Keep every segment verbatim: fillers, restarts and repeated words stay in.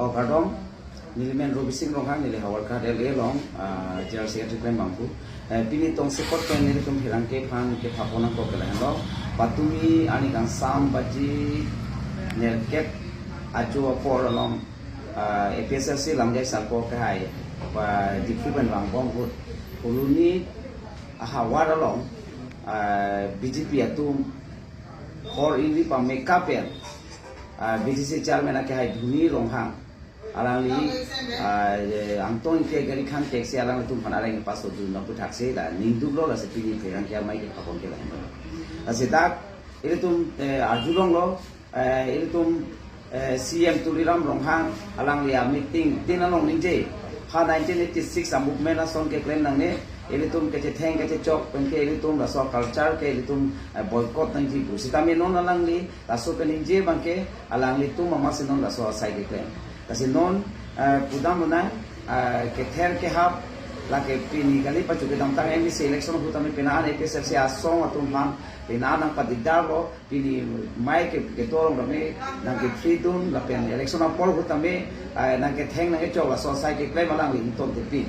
Oh, kardom. Neli men Robising Ronghang, neli Howraghat L A along, ah, General Secretary klem abang pu. Eh, pini tongsekot pen nelitum pherangke aphan kepapon nangkok ke lahenlo. Patumi arni kangsam baji nerkep ajo apor along, ah, A P H L C Lamjai Circle akehai, ba Diphu pen vangbom ahut, Phuloni ahavar along, ah, B J P atum hor ingri pameka pen, ah, B D C chairman akehai Dhoni Ronghang, alangli, ah, eh, Angtong Ingti gari khan theksi alanglitum aphan areng paso dun nangpu thaksi la ningduklo, lasi pini pherangke amei kepapon ke lahenlo. Lasi dak ilitum, eh, arjulonglo, eh, ilitum, eh, C M Tuliram Ronghang alangli a-meeting tin along ningje, ha nineteen eighty-six a-movement ason keklem nangne, ilitum kachetheng kachechok pen ke ilitum laso culture ke ilitum, eh, boycott nangji pu. Sitame non alangli laso pen ningje abang ke alanglitum amatsi non laso asai keklem. Lasi non, eh, pudam lonang, eh, kether kehap, lake pini kali pachu kedamtang M A C election ahut tame pini an A P H L C asong atum aphan pini an nangpadikdarlo, pini amei ke kedo along tame nangke-free dun, lapen election apor ahut tame, eh, nangketheng nangkechok laso asai keklem alangli ingtontepi.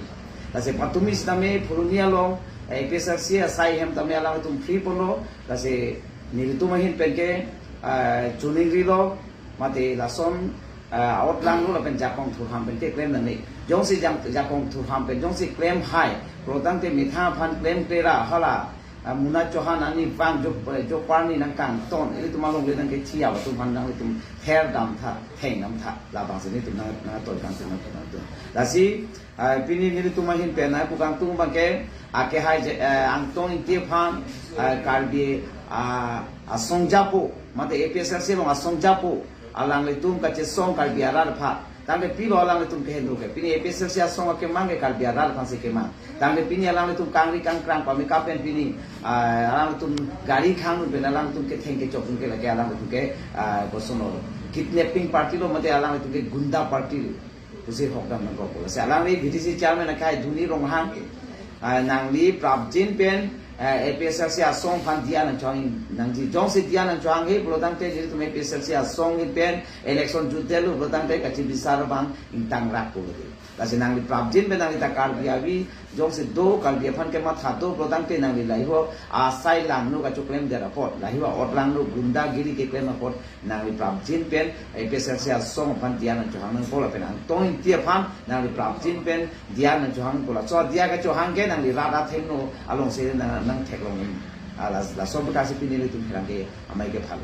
Lasi patumi sitame Phuloni along, eh, A P H L C asai ahem tame alangtum free ponlo, lasi nelitum ahin pen ke, eh, chuning rilo, mate lason, eh, aot langno lapen Jakong Thurham pen keklem nangne. Jongsi Jang-, Jakong Thurham pen jongsi klem hai, pulotangte methang aphan klemkle ra hala, ah, Muna Chauhan ani vang jo, jo parni nangkangton, ilitum alongle nangkethi atum aphan nanglitum ther damtha, theng damtha, labangsi nelitum nang, nangtoi kangtung nangtoi kangtung. Lasi, ah, pini nelitum ahin pen nangpu kangtung abang ke, akehai je, eh, Angtong Ingti aphan, eh, Karbi, ah, asong japo, mate A P H L C along asong japo, alanglitum kachesong Karbi arat aphan. Tangte pilo alanglitum keheno ke? Pini A P H L C asong akemang ke Karbi arat aphansi kemang. Tangte pini alanglitum kangri kangkrang pameka pen pini, ah, alanglitum gari khang pen alanglitum ketheng kechok ke lake alanglitum ke, ah, koson lo, kidnapping party lo mate alanglitum ke gunda party lo pusi hokdam nangkokpo. Lasi alangli B D C chairman akehai Dhoni Ronghang, ah, nangli prapjin pen, eh, A P H L C asong aphan diya nangchohang nangji. Jongsi diya nangchohang he pulotangte nelitum A P H L C asong ahin pen election jutdetlo pulotangte kachibisar abang ingtang rakpo lake. Lasi nangli prapjin pen nangli ta Karbi avi, jongsi do Karbi aphan kematha do pulotangte nangli lahei ho asai langno kachoklemdet apot, lahei ho aot langno gundagiri keklem apot, nangli prapjin pen A P H L C asong aphan diya nangchohang nangpo lapen Angtong Ingti aphan nangli prapjin pen diya nangchohang nangpo. Laso diya kachohang ke nangli rat athengno alongsi nang, nangtheklong nang. Ah, la, laso aputhak si pini nelitum pherangke amei kephal.